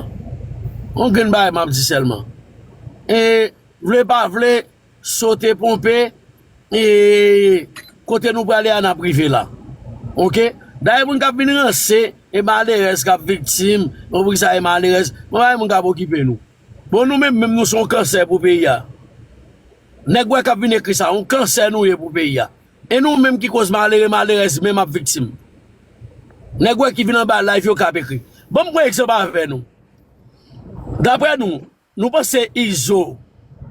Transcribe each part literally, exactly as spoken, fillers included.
sèlman. Yon grenn bagay m ap di sèlman. E, vle pa vle, sote ponpe, e, kote nou prale a, n ap rive la. Oke? Dayè moun k ap vin ranse, e malerèz k ap viktim, bon, poukisa e malerèz? Bon, pa gen moun k ap okipe nou. Bon, nou menm, menm nou se yon kansè pou peyi a. Nèg wè k ap vin ekri sa, yon kansè nou ye pou peyi a. E nou menm ki koz malere, malerèz menm ap viktim. Nèg wè ki vin anba live yo k ap ekri. Ban m pran egzanp avè nou. Daprè nou, nou panse Izo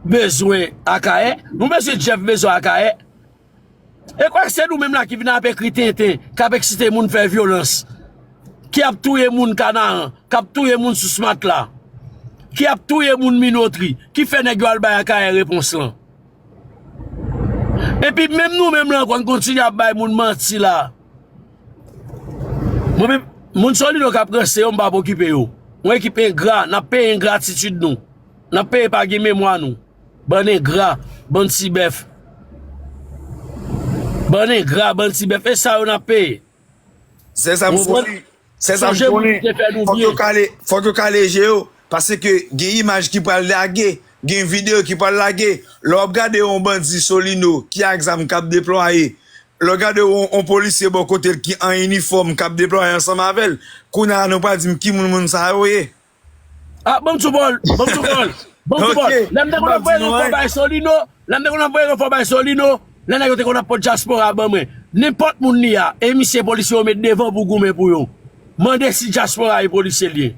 bezwen Akayè? Nou bezwen Jeff bezwen Akayè? E kwè se nou menm la ki vin ap ekri tenten, k ap eksite moun fè vyolans, ki ap touye moun Kanaran, k ap touye moun sou Smatla, ki ap touye moun Minotri, ki fè nèg yo al bay Akayè repons lan. Epi menm nou menm lan ankò, n kontinye ap bay moun manti la. Mwen menm, moun Solino k ap ranse yo, m p ap okipe yo. Yon ekip engra, n ap peye engratitid nou. N ap peye pa gen memwa nou. Bann engra, bann ti bèf. Bann engra, bann ti bèf. E sa yo n ap peye. Se sa m konnen. Se sa m konnen. Fòk yo kale, fòk yo kale je yo. Paske gen imaj ki pral lage, gen videyo ki pral lage. Lè w ap gade yon bandi Solino ki ak zam k ap deplwaye, lè w gade yon, yon polisye bò kote l ki an inifòm k ap deplwaye ansanm avè l, kounye a nou pral di m ki moun moun sa yo ye. Ah, ban m sou pawòl, ban m sou pawòl, ban m sou pawòl. Lè m te konn ap voye ranfò bay Solino, lè m te konn ap voye ranfò bay Solino, lè nèg yo te konn ap pot dyaspora ban mwen. Nenpòt moun li a, e misye polisye yo met devan pou goumen pou yo. Mande si dyaspora e polisye li ye.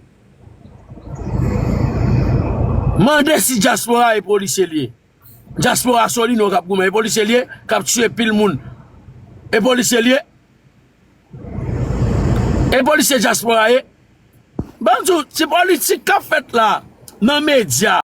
Mande si dyaspora e polisye li ye. Dyaspora Solino k ap goumen, e polisye li ye, k ap tiye pil moun. E polisye li ye. E polisye dyaspora ye. Ban m di w, ti politik k ap fèt la nan medya.